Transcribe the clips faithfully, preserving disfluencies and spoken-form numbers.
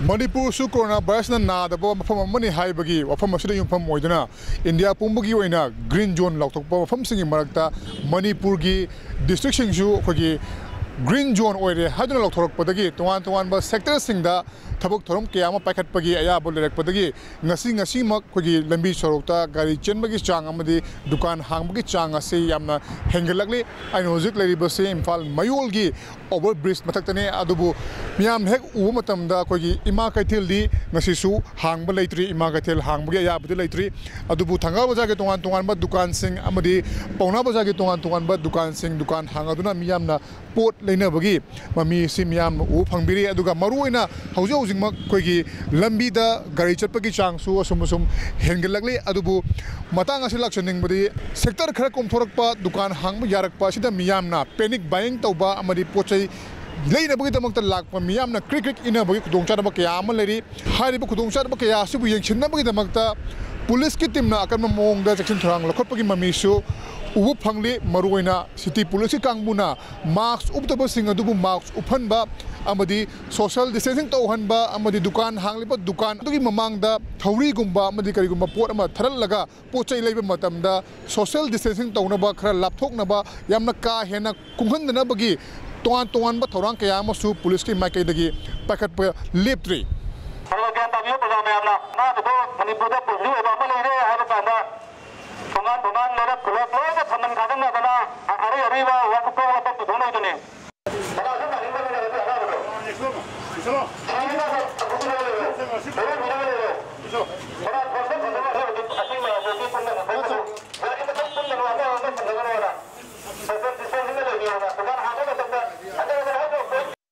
ꯃꯅꯤꯄꯨꯔꯁꯨ corona ꯚꯥꯏꯔꯁꯅ ꯅꯥꯗꯕ ꯃꯐꯝ ꯑꯃꯅꯤ ꯍꯥꯏꯕꯒꯤ ꯋꯥꯐꯝ ꯑꯁꯤꯗ ꯌꯨꯝꯐꯝ ꯑꯣꯏꯗꯨꯅ ꯏꯟꯗꯤꯌꯥ ꯄꯨꯝꯕꯒꯤ ꯑꯣꯏꯅ ꯒ꯭ꯔꯤꯟ ꯖꯣꯟ ꯂꯥꯎꯊꯣꯛꯄ ꯃꯐꯝꯁꯤꯡꯒꯤ ꯃꯔꯛꯇ ꯃꯅꯤꯄꯨꯔꯒꯤ ꯗꯤꯁꯇ꯭ꯔꯤꯛꯁꯤꯡꯁꯨ ꯑꯩꯈꯣꯏꯒꯤ ꯒ꯭ꯔꯤꯟ ꯖꯣꯟ ꯑꯣꯏꯔꯦ ꯍꯥꯏꯗꯨꯅ ꯂꯥꯎꯊꯣꯔꯛꯄꯗꯒꯤ ꯇꯣꯉꯥꯟ ꯇꯣꯉꯥꯟꯕ ꯁꯦꯛꯇꯔꯁꯤꯡꯗ ꯊꯕꯛ ꯊꯧꯔꯝ ꯀꯌꯥ ꯑꯃ ꯄꯥꯏꯈꯠꯄꯒꯤ ꯑꯌꯥꯕ ꯂꯩꯔꯛꯄꯗꯒꯤ ꯉꯁꯤ ꯉꯁꯤꯃꯛ ꯑꯩꯈꯣꯏꯒꯤ ꯂꯝꯕꯤ ꯁꯣꯔꯣꯛꯇ ꯒꯥꯔꯤ ꯆꯦꯟꯕꯒꯤ ꯆꯥꯡ ꯑꯃꯗꯤ ꯗꯨꯀꯥꯟ ꯍꯥꯡꯕꯒꯤ ꯆꯥꯡ ꯑꯁꯤ ꯌꯥꯝꯅ ꯍꯦꯟꯒꯠꯂꯛꯂꯤ꯫ ꯑꯩꯅ ꯍꯧꯖꯤꯛ ꯂꯩꯔꯤꯕꯁꯤ ꯏꯝꯐꯥꯜ ꯃꯌꯣꯜꯒꯤ ꯑꯣꯚꯔ ꯕ꯭ꯔꯤꯖ ꯃꯊꯛꯇꯅꯤ꯫ ꯑꯗꯨꯕꯨ ꯃꯤꯌꯥꯝꯅ ꯍꯦꯛ ꯎꯕ ꯃꯇꯝꯗ ꯑꯩꯈꯣꯏꯒꯤ ꯏꯃꯥ ꯀꯩꯊꯦꯜꯗꯤ ꯉꯁꯤꯁꯨ ꯍꯥꯡꯕ ꯂꯩꯇ꯭ꯔꯤ, ꯏꯃꯥ ꯀꯩꯊꯦꯜ ꯍꯥꯡꯕꯒꯤ ꯑꯌꯥꯕꯗꯤ ꯂꯩꯇ꯭ꯔꯤ꯫ ꯑꯗꯨꯕꯨ ꯊꯪꯒꯥꯜ ꯕꯖꯥꯔꯒꯤ ꯇꯣꯉꯥꯟ ꯇꯣꯉꯥꯟꯕ ꯗꯨꯀꯥꯟꯁꯤꯡ ꯑꯃꯗꯤ ꯄꯥꯎꯅꯥ ꯕꯖꯥꯔꯒꯤ ꯇꯣꯉꯥꯟ ꯇꯣꯉꯥꯟꯕ ꯗꯨꯀꯥꯟꯁꯤꯡ ꯗꯨꯀꯥꯟ ꯍꯥꯡꯉꯗꯨꯅ ꯃꯤꯌꯥꯝꯅ ꯄꯣꯠ ꯂꯩꯅꯕꯒꯤ ꯃꯃꯤ ꯑꯁꯤ ꯃꯤꯌꯥꯝꯅ ꯎꯕ ꯐꯪꯕꯤꯔꯤ꯫ ꯑꯗꯨꯒ ꯃꯔꯨꯑꯣꯏꯅ ꯍꯧꯖꯤꯛ ꯍꯧꯖꯤꯛꯃꯛ ꯑꯩꯈꯣꯏꯒꯤ ꯂꯝꯕꯤꯗ ꯒꯥꯔꯤ ꯆꯠꯄꯒꯤ ꯆꯥꯡꯁꯨ ꯑꯁꯨꯝ ꯑꯁꯨꯝ ꯍꯦꯟꯒꯠꯂꯛꯂꯤ꯫ ꯑꯗꯨꯕꯨ ꯃꯇꯥꯡ ꯑꯁꯤ ꯂꯥꯛꯆꯅꯤꯡꯕꯗꯤ ꯁꯦꯛꯇꯔ ꯈꯔ ꯀꯣꯝꯊꯣꯔꯛꯄ, ꯗꯨꯀꯥꯟ ꯍꯥꯡꯕ ꯌꯥꯔꯛꯄ ꯑꯁꯤꯗ ꯃꯤꯌꯥꯝꯅ ꯄꯦꯅꯤꯛ ꯕꯥꯏꯌꯤꯡ ꯇꯧꯕ ꯑꯃꯗꯤ ꯄꯣꯠ ꯆꯩ ꯂꯩꯅꯕꯒꯤꯗꯃꯛꯇ ꯂꯥꯛꯄ ꯃꯤꯌꯥꯝꯅ ꯀ꯭ꯔꯤꯛ ꯀ꯭ꯔꯤꯛ ꯏꯟꯅꯕꯒꯤ ꯈꯨꯗꯣꯡꯆꯥꯗꯕ ꯀꯌꯥ ꯑꯃ ꯂꯩꯔꯤ꯫ ꯍꯥꯏꯔꯤꯕ ꯈꯨꯗꯣꯡꯆꯥꯗꯕ ꯀꯌꯥ ꯑꯁꯤꯕꯨ ꯌꯦꯡꯁꯤꯟꯅꯕꯒꯤꯗꯃꯛꯇ ꯄꯨꯂꯤꯁꯀꯤ ꯇꯤꯝꯅ ꯑꯀꯟꯕ ꯃꯑꯣꯡꯗ ꯆꯦꯛꯁꯤꯟ ꯊꯧꯔꯥꯡ ꯂꯧꯈꯠꯄꯒꯤ ꯃꯃꯤꯁꯨ ꯎꯕ ꯐꯪꯂꯤ꯫ ꯃꯔꯨꯑꯣꯏꯅ ꯁꯤꯇꯤ ꯄꯨꯂꯤꯁꯀꯤ ꯀꯥꯡꯕꯨꯅ ꯃꯥꯛꯁ ꯎꯞꯇꯕꯁꯤꯡ ꯑꯗꯨꯕꯨ ꯃꯥꯛꯁ ꯎꯞꯍꯟꯕ ꯑꯃꯗꯤ ꯁꯣꯁꯤꯌꯦꯜ ꯗꯤꯁꯇꯦꯟꯁꯤꯡ ꯇꯧꯍꯟꯕ ꯑꯃꯗꯤ ꯗꯨꯀꯥꯟ ꯍꯥꯡꯂꯤꯕ ꯗꯨꯀꯥꯟ ꯑꯗꯨꯒꯤ ꯃꯃꯥꯡꯗ ꯊꯧꯔꯤꯒꯨꯝꯕ ꯑꯃꯗꯤ ꯀꯔꯤꯒꯨꯝꯕ ꯄꯣꯠ ꯑꯃ ꯊꯥꯔꯠꯂꯒ ꯄꯣꯠ ꯆꯩ ꯂꯩꯕ ꯃꯇꯝꯗ ꯁꯣꯁꯤꯌꯦꯜ ꯗꯤꯁꯇꯦꯟꯁꯤꯡ ꯇꯧꯅꯕ, ꯈꯔ ꯂꯥꯞꯊꯣꯛꯅꯕ, ꯌꯥꯝꯅ ꯀꯥ ꯍꯦꯟꯅ ꯀꯨꯡꯍꯟꯗꯅꯕꯒꯤ ꯇꯣꯉꯥꯟ ꯇꯣꯉꯥꯟꯕ ꯊꯧꯔꯥꯡ ꯀꯌꯥ ꯑꯃꯁꯨ ꯄꯨꯂꯤꯁꯀꯤ ꯃꯥꯏꯀꯩꯗꯒꯤ ꯄꯥꯏꯈꯠꯄ ꯂꯦꯞꯇ꯭ꯔꯤ꯫ ꯈꯔ ꯒ꯭ꯌꯥꯟ ꯇꯥꯕꯤꯌꯨ ꯄ꯭ꯔꯖꯥ ꯃꯌꯥꯝꯅ꯫ ꯑꯅꯥꯕꯗꯣ ꯃꯅꯤꯄꯨꯔꯗ ꯄꯣꯖꯤꯇꯤꯚ ꯑꯣꯏꯕ ꯑꯃ ꯂꯩꯔꯦ ꯍꯥꯏꯕ ꯀꯥꯟꯗ ꯊꯣꯡꯒꯥꯟ ꯊꯣꯡꯒꯥꯟ ꯂꯩꯔꯛ ꯈꯨꯜꯂꯛ ꯂꯣꯏꯅ ꯈꯝꯕꯟ ꯈꯥꯖꯤꯟꯅꯗꯅ ꯑꯔꯩ ꯑꯔꯩꯕ ꯋꯥꯀꯠꯄ ꯋꯥꯀꯠꯄ ꯊꯣꯛꯅꯩꯗꯨꯅꯤ꯫ ꯀꯅꯥꯁꯨ ꯇꯥꯅꯤꯡꯗꯕꯅꯦ ꯑꯗꯨ ꯑꯅꯥꯕꯗꯣ꯫ ꯁꯤꯅꯕ ꯑꯗꯨꯒꯨꯝꯕ ꯂꯩꯔꯣꯏ꯫ ꯂꯣꯏꯅ ꯃꯤꯅ ꯂꯩꯔꯣꯏ꯫ ꯀꯅꯥ ꯐꯣꯟꯗ ꯐꯖꯅ ꯍꯥꯏꯕꯗꯤ ꯑꯁꯤ ꯃꯌꯥꯝꯁꯦ ꯃꯤ ꯄꯨꯟꯗꯅ ꯐꯖꯅ ꯒꯥꯔꯤ ꯃꯊꯪ ꯄꯨꯟꯗꯅ ꯑꯃ ꯑꯃ ꯊꯝꯅꯒꯅꯣꯅ ꯁꯣꯁꯤꯌꯦꯜ ꯗꯤꯁꯇꯦꯟꯁꯤꯡꯗ ꯂꯩꯕꯤꯌꯣꯅ ꯗꯨꯀꯥꯟ ꯍꯥꯡꯕ ꯃꯇꯝꯗ ꯍꯟꯖꯤꯟ ꯍꯟꯖꯤꯟ ꯍꯥꯏꯗꯣꯛꯄ꯫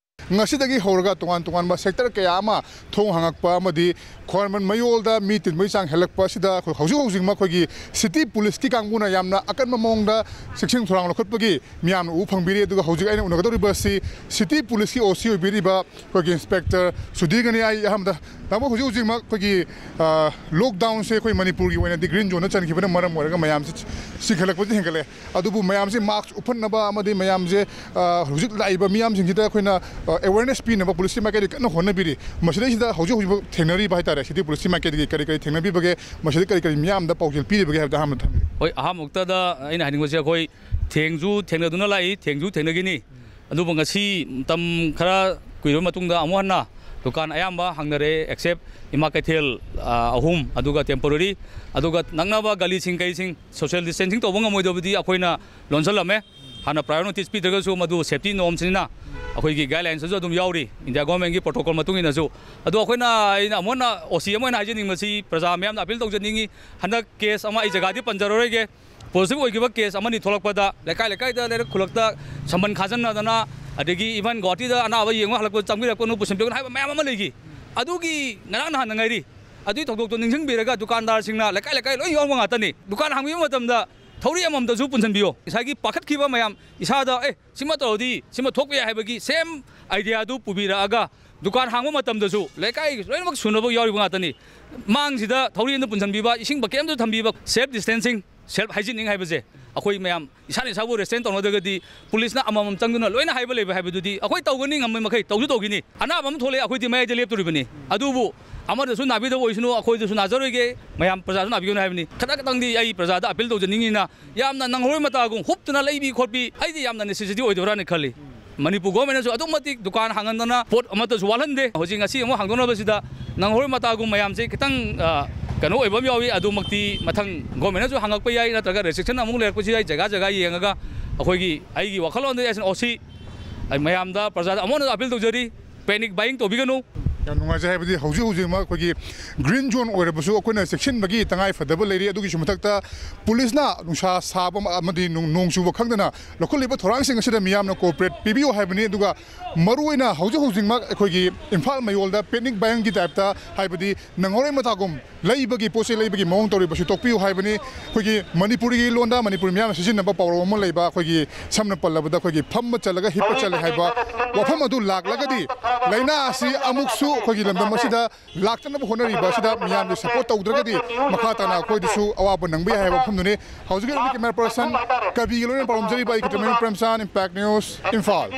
ꯉꯁꯤꯗꯒꯤ ꯍꯧꯔꯒ ꯇꯣꯉꯥꯟ ꯇꯣꯉꯥꯟꯕ ꯁꯦꯛꯇꯔ ꯀꯌꯥ ꯑꯃ ꯊꯣꯡ ꯍꯥꯡꯉꯛꯄ ꯑꯃꯗꯤ ꯈ꯭ꯋꯥꯏꯔꯝꯕꯟ ꯃꯌꯣꯜꯗ ꯃꯤ ꯇꯤꯟꯕꯒꯤ ꯆꯥꯡ ꯍꯦꯜꯂꯛꯄ ꯑꯁꯤꯗ ꯑꯩꯈꯣꯏ ꯍꯧꯖꯤꯛ ꯍꯧꯖꯤꯛꯃꯛ ꯑꯩꯈꯣꯏꯒꯤ ꯁꯤꯇꯤ ꯄꯨꯂꯤꯁꯀꯤ ꯀꯥꯡꯕꯨꯅ ꯌꯥꯝꯅ ꯑꯀꯟꯕ ꯃꯑꯣꯡꯗ ꯆꯦꯛꯁꯤꯟ ꯊꯧꯔꯥꯡ ꯂꯧꯈꯠꯄꯒꯤ ꯃꯤꯌꯥꯝꯅ ꯎꯕ ꯐꯪꯕꯤꯔꯤ꯫ ꯑꯗꯨꯒ ꯍꯧꯖꯤꯛ ꯑꯩꯅ ꯎꯅꯒꯗꯧꯔꯤꯕ ꯑꯁꯤ ꯁꯤꯇꯤ ꯄꯨꯂꯤꯁꯀꯤ ꯑꯣ ꯁꯤ ꯑꯣꯏꯕꯤꯔꯤꯕ ꯑꯩꯈꯣꯏꯒꯤ ꯏꯟꯁꯄꯦꯛꯇꯔ ꯁꯨꯙꯤꯔꯒꯅꯤ꯫ ꯑꯩ ꯑꯍꯥꯟꯕꯗ, ꯇꯥꯃꯣ, ꯍꯧꯖꯤꯛ ꯍꯧꯖꯤꯛꯃꯛ ꯑꯩꯈꯣꯏꯒꯤ, ꯑ, ꯂꯣꯛꯗꯥꯎꯟꯁꯦ ꯑꯩꯈꯣꯏ ꯃꯅꯤꯄꯨꯔꯒꯤ ꯑꯣꯏꯅꯗꯤ ꯒ꯭ꯔꯤꯟ ꯖꯣꯟꯗ ꯆꯟꯈꯤꯕꯅ ꯃꯔꯝ ꯑꯣꯏꯔꯒ ꯃꯌꯥꯝꯁꯦ ꯆꯤꯡꯈꯠꯂꯛꯄꯁꯦ ꯍꯦꯟꯒꯠꯂꯦ꯫ ꯑꯗꯨꯕꯨ ꯃꯌꯥꯝꯁꯦ ꯃꯥꯛꯁ ꯎꯞꯍꯟꯅꯕ ꯑꯃꯗꯤ ꯃꯌꯥꯝꯁꯦ, ꯑ, ꯍꯧꯖꯤꯛ ꯂꯥꯛꯏꯕ ꯃꯤꯌꯥꯝꯁꯤꯡꯁꯤꯗ ꯑꯩꯈꯣꯏꯅ, ꯑ, ꯑꯦꯋꯦꯔꯅꯦꯁ ꯄꯤꯅꯕ ꯄꯨꯂꯤꯁꯀꯤ ꯃꯥꯏꯀꯩꯗꯒꯤ ꯀꯟꯅ ꯍꯣꯠꯅꯕꯤꯔꯤ꯫ ꯃꯁꯤꯗꯩꯁꯤꯗ ꯍꯧꯖꯤꯛ ꯍꯧꯖꯤꯛ ꯊꯦꯡꯅꯔꯤꯕ ꯍꯥꯏꯇꯥꯔꯦ, ꯁꯤꯇꯤ ꯄꯨꯂꯤꯁꯀꯤ ꯃꯥꯏꯀꯩꯗꯒꯤ ꯀꯔꯤ ꯀꯔꯤ ꯊꯦꯡꯅꯕꯤꯕꯒꯦ, ꯃꯁꯤꯗ ꯀꯔꯤ ꯀꯔꯤ ꯃꯤꯌꯥꯝꯗ ꯄꯥꯎꯖꯦꯜ ꯄꯤꯔꯤꯕꯒꯦ ꯍꯥꯏꯕꯗ ꯑꯍꯥꯟꯕ ꯊꯝꯕꯤꯌꯨ꯫ ꯍꯣꯏ, ꯑꯍꯥꯟꯕꯃꯛꯇꯗ ꯑꯩꯅ ꯍꯥꯏꯅꯤꯡꯕꯁꯦ, ꯑꯩꯈꯣꯏ ꯊꯦꯡꯁꯨ ꯊꯦꯡꯅꯗꯨꯅ ꯂꯥꯛꯏ, ꯊꯦꯡꯁꯨ ꯊꯦꯡꯅꯈꯤꯅꯤ꯫ ꯑꯗꯨꯕꯨ ꯉꯁꯤ ꯃꯇꯝ ꯈꯔ ꯀꯨꯏꯔꯕ ꯃꯇꯨꯡꯗ ꯑꯃꯨꯛ ꯍꯟꯅ ꯗꯨꯀꯥꯟ ꯑꯌꯥꯝꯕ ꯍꯥꯡꯅꯔꯦ, except ꯏꯃꯥ ꯀꯩꯊꯦꯜ, ꯑ, ꯑꯍꯨꯝ, ꯑꯗꯨꯒ temporary, ꯑꯗꯨꯒ ꯅꯛꯅꯕ ꯒꯂꯤꯁꯤꯡ ꯀꯩꯁꯤꯡ social distancing ꯇꯧꯕ ꯉꯝꯃꯣꯏꯗꯕꯗꯤ ꯑꯩꯈꯣꯏꯅ ꯂꯣꯟꯁꯤꯜꯂꯝꯃꯦ꯫ ꯍꯥꯟꯅ prior notice ꯄꯤꯗ꯭ꯔꯒꯁꯨ ꯃꯗꯨ safety norms ꯅꯤꯅ ꯑꯩꯈꯣꯏꯒꯤ guidelines ꯇꯁꯨ ꯑꯗꯨꯝ ꯌꯥꯎꯔꯤ, India government ꯀꯤ protocol ꯃꯇꯨꯡ ꯏꯟꯅꯁꯨ꯫ ꯑꯗꯣ ꯑꯩꯈꯣꯏꯅ, ꯑꯩꯅ ꯑꯃꯨꯛ ꯍꯟꯅ OC ꯑꯃ ꯑꯣꯏꯅ ꯍꯥꯏꯖꯅꯤꯡꯕꯁꯤ, ꯄ꯭ꯔꯖꯥ ꯃꯌꯥꯝꯗ appeal ꯇꯧꯖꯅꯤꯡꯉꯤ, ꯍꯟꯗꯛ case ꯑꯃ, ꯑꯩ ꯖꯒꯥꯗꯤ ꯄꯟꯖꯔꯔꯣꯏꯒꯦ, positive ꯑꯣꯏꯈꯤꯕ case ꯑꯃꯅꯤ ꯊꯣꯛꯂꯛꯄꯗ ꯂꯩꯀꯥꯏ ꯂꯩꯀꯥꯏꯗ, ꯂꯩꯔꯛ ꯈꯨꯜꯂꯛꯇ ꯁꯝꯕꯟ ꯈꯥꯖꯤꯟꯅꯗꯅ, ꯑꯗꯒꯤ even ꯒꯨꯋꯥꯍꯥꯇꯤꯗ ꯑꯅꯥꯕ ꯌꯦꯡꯕ ꯍꯜꯂꯛꯄꯗ ꯆꯪꯕꯤꯔꯛꯄꯅꯨ, ꯄꯨꯁꯤꯟꯕꯤꯔꯛꯄꯅꯨ ꯍꯥꯏꯕ ꯃꯌꯥꯝ ꯑꯃ ꯂꯩꯈꯤ꯫ ꯑꯗꯨꯒꯤ ꯉꯔꯥꯡ ꯅꯍꯥꯟꯗ ꯉꯥꯏꯔꯤ꯫ ꯑꯗꯨꯒꯤ ꯊꯧꯗꯣꯛꯇꯣ ꯅꯤꯡꯁꯤꯡꯕꯤꯔꯒ ꯗꯨꯀꯥꯟꯗꯥꯔꯁꯤꯡꯅ ꯂꯩꯀꯥꯏ ꯂꯩꯀꯥꯏ ꯂꯣꯏ ꯌꯥꯎꯕ ꯉꯥꯛꯇꯅꯤ꯫ ꯗꯨꯀꯥꯟ ꯍꯥꯡꯕꯤꯕ ꯃꯇꯝꯗ ꯊꯧꯔꯤ ꯑꯃꯃꯝꯇꯁꯨ ꯄꯨꯟꯁꯤꯟꯕꯤꯌꯣ꯫ ꯉꯁꯥꯏꯒꯤ ꯄꯥꯈꯠꯈꯤꯕ ꯃꯌꯥꯝ, ꯏꯁꯥꯗ, "ꯑꯦ, ꯁꯤꯃ ꯇꯧꯔꯗꯤ ꯁꯤꯃ ꯊꯣꯛꯄ ꯌꯥꯏ" ꯍꯥꯏꯕꯒꯤ same idea ꯗꯨ ꯄꯨꯕꯤꯔꯛꯑꯒ, ꯗꯨꯀꯥꯟ ꯍꯥꯡꯕ ꯃꯇꯝꯗꯁꯨ ꯂꯩꯀꯥꯏ ꯂꯣꯏꯅꯃꯛ ꯁꯨꯅꯕ ꯌꯥꯎꯔꯤꯕ ꯉꯥꯛꯇꯅꯤ꯫ ꯃꯥꯡꯁꯤꯗ ꯊꯧꯔꯤ ꯑꯃ ꯄꯨꯟꯁꯤꯟꯕꯤꯕ, ꯏꯁꯤꯡ bucket ꯑꯃꯗ ꯊꯝꯕꯤꯕ, self distancing, self hygiene ꯍꯥꯏꯕꯁꯦ ꯑꯩꯈꯣꯏ ꯃꯌꯥꯝ ꯏꯁꯥꯅ ꯏꯁꯥꯕꯨ restrain ꯇꯧꯅꯗ꯭ꯔꯒꯗꯤ, ꯄꯨꯂꯤꯁꯅ ꯑꯃꯃꯝ ꯆꯪꯗꯨꯅ ꯂꯣꯏꯅ ꯍꯥꯏꯕ ꯂꯩꯕ ꯍꯥꯏꯕꯗꯨꯗꯤ ꯑꯩꯈꯣꯏ ꯇꯧꯒꯅꯤ, ꯉꯝꯕ ꯃꯈꯩ ꯇꯧꯁꯨ ꯇꯧꯈꯤꯅꯤ꯫ ꯑꯅꯥꯕ ꯑꯃ ꯊꯣꯛꯂꯛꯑꯦ, ꯑꯩꯈꯣꯏꯗꯤ ꯃꯌꯥꯏꯗ ꯂꯦꯞꯇꯣꯔꯤꯕꯅꯤ꯫ ꯑꯗꯨꯕꯨ ꯑꯃꯗꯁꯨ ꯅꯥꯕꯤꯗꯕ ꯑꯣꯏꯁꯅꯨ, ꯑꯩꯈꯣꯏꯗꯁꯨ ꯅꯥꯖꯔꯣꯏꯒꯦ, ꯃꯌꯥꯝ ꯄ꯭ꯔꯖꯥꯁꯨ ꯅꯥꯕꯤꯒꯅꯨ ꯍꯥꯏꯕꯅꯤ꯫ ꯈꯤꯇꯪ ꯈꯤꯇꯪꯗꯤ ꯑꯩ ꯄ꯭ꯔꯖꯥꯗ appeal ꯇꯧꯖꯅꯤꯡꯉꯤꯅ, ꯌꯥꯝꯅ ꯅꯪꯍꯧꯔꯣꯏ ꯃꯇꯥꯒꯨꯝ ꯍꯨꯞꯇꯨꯅ ꯂꯩꯕꯤ ꯈꯣꯠꯄꯤ, ꯑꯩꯗꯤ ꯌꯥꯝꯅ necessity ꯑꯣꯏꯗꯕ꯭ꯔꯥꯅ ꯈꯜꯂꯤ꯫ ꯃꯅꯤꯄꯨꯔ government ꯅꯁꯨ ꯑꯗꯨꯛ ꯃꯇꯤꯛ ꯗꯨꯀꯥꯟ ꯍꯥꯡꯍꯟꯗꯅ ꯄꯣꯠ ꯑꯃꯠꯇꯁꯨ ꯋꯥꯠꯍꯟꯗꯦ꯫ ꯍꯧꯖꯤꯛ ꯉꯁꯤ ꯑꯃꯨꯛ ꯍꯥꯡꯗꯣꯛꯅꯕꯁꯤꯗ ꯅꯪꯍꯧꯔꯣꯏ ꯃꯇꯥꯒꯨꯝ ꯃꯌꯥꯝꯁꯦ ꯈꯤꯇꯪ, ꯑ, ꯀꯩꯅꯣ ꯑꯣꯏꯕ ꯑꯃ ꯌꯥꯎꯏ꯫ ꯑꯗꯨꯃꯛꯇꯤ ꯃꯊꯪ government ꯅꯁꯨ ꯍꯥꯡꯉꯛꯄ ꯌꯥꯏ, ꯅꯠꯇ꯭ꯔꯒ restriction ꯑꯃꯨꯛ ꯂꯩꯔꯛꯄꯁꯨ ꯌꯥꯏ꯫ ꯖꯒꯥ ꯖꯒꯥ ꯌꯦꯡꯉꯒ ꯑꯩꯈꯣꯏꯒꯤ, ꯑꯩꯒꯤ ꯋꯥꯈꯜꯂꯣꯟꯗ as an OC, ꯑꯩ ꯃꯌꯥꯝꯗ, ꯄ꯭ꯔꯖꯥꯗ ꯑꯃꯨꯛ ꯍꯟꯅ appeal ꯇꯧꯖꯔꯤ꯫ Panic buying ꯇꯧꯕꯤꯒꯅꯨ꯫ ꯌꯥꯝ ꯅꯨꯡꯉꯥꯏꯖꯩ꯫ ꯍꯥꯏꯕꯗꯤ ꯍꯧꯖꯤꯛ ꯍꯧꯖꯤꯛꯃꯛ ꯑꯩꯈꯣꯏꯒꯤ green zone ꯑꯣꯏꯔꯕꯁꯨ ꯑꯩꯈꯣꯏꯅ ꯆꯦꯛꯁꯤꯟꯕꯒꯤ ꯇꯉꯥꯏ ꯐꯗꯕ ꯂꯩꯔꯤ꯫ ꯑꯗꯨꯒꯤꯁꯨ ꯃꯊꯛꯇ ꯄꯨꯂꯤꯁꯅ ꯅꯨꯡꯁꯥ ꯁꯥꯕ ꯑꯃꯗꯤ ꯅꯣꯡ, ꯅꯣꯡ ꯆꯨꯕ ꯈꯪꯗꯅ ꯂꯧꯈꯠꯂꯤꯕ ꯊꯧꯔꯥꯡꯁꯤꯡ ꯑꯁꯤꯗ ꯃꯤꯌꯥꯝꯅ cooperate ꯄꯤꯕꯤꯌꯨ ꯍꯥꯏꯕꯅꯤ꯫ ꯑꯗꯨꯒ ꯃꯔꯨꯑꯣꯏꯅ ꯍꯧꯖꯤꯛ ꯍꯧꯖꯤꯛꯃꯛ ꯑꯩꯈꯣꯏꯒꯤ ꯏꯝꯐꯥꯜ ꯃꯌꯣꯜꯗ panic buying ꯒꯤ type ꯇ, ꯍꯥꯏꯕꯗꯤ ꯅꯪꯍꯧꯔꯣꯏ ꯃꯇꯥꯒꯨꯝ ꯂꯩꯕꯒꯤ, ꯄꯣꯠ ꯆꯩ ꯂꯩꯕꯒꯤ ꯃꯑꯣꯡ ꯇꯧꯔꯤꯕꯁꯨ ꯇꯣꯛꯄꯤꯌꯨ ꯍꯥꯏꯕꯅꯤ꯫ ꯑꯩꯈꯣꯏꯒꯤ ꯃꯅꯤꯄꯨꯔꯤꯒꯤ ꯂꯣꯟꯗ ꯃꯅꯤꯄꯨꯔꯤ ꯃꯤꯌꯥꯝꯅ ꯁꯤꯖꯤꯟꯅꯕ ꯄꯥꯎꯔꯧ ꯑꯃ ꯂꯩꯕ, ꯑꯩꯈꯣꯏꯒꯤ ꯁꯝꯅ ꯄꯜꯂꯕꯗ ꯑꯩꯈꯣꯏꯒꯤ "ꯐꯝꯕ ꯆꯠꯂꯒ ꯍꯤꯞꯄ ꯆꯠꯂꯦ" ꯍꯥꯏꯕ ꯋꯥꯐꯝ ꯑꯗꯨ ꯂꯥꯛꯂꯒꯗꯤ, ꯂꯥꯏꯅꯥ ꯑꯁꯤ ꯑꯃꯨꯛꯁꯨ ꯑꯩꯈꯣꯏꯒꯤ ꯂꯝꯗꯝ ꯑꯁꯤꯗ ꯂꯥꯛꯇꯅꯕ ꯍꯣꯠꯅꯔꯤꯕ ꯑꯁꯤꯗ ꯃꯤꯌꯥꯝꯅ support ꯇꯧꯗ꯭ꯔꯒꯗꯤ ꯃꯈꯥ ꯇꯥꯅ ꯑꯩꯈꯣꯏꯗꯁꯨ ꯑꯋꯥꯕ ꯅꯪꯕ ꯌꯥꯏ ꯍꯥꯏꯕ ꯋꯥꯐꯝꯗꯨꯅꯤ꯫ ꯍꯧꯖꯤꯛꯀꯤ ꯑꯣꯏꯅꯗꯤ camera person ꯀꯕꯤꯒ ꯂꯣꯏꯅ ꯄꯥꯎꯔꯝꯖꯔꯤꯕ ꯑꯩ ꯀꯦꯃꯦꯔꯥꯃꯦꯟ ꯄ꯭ꯔꯦꯝꯆꯥꯟ, Impact News, ꯏꯝꯐꯥꯜ꯫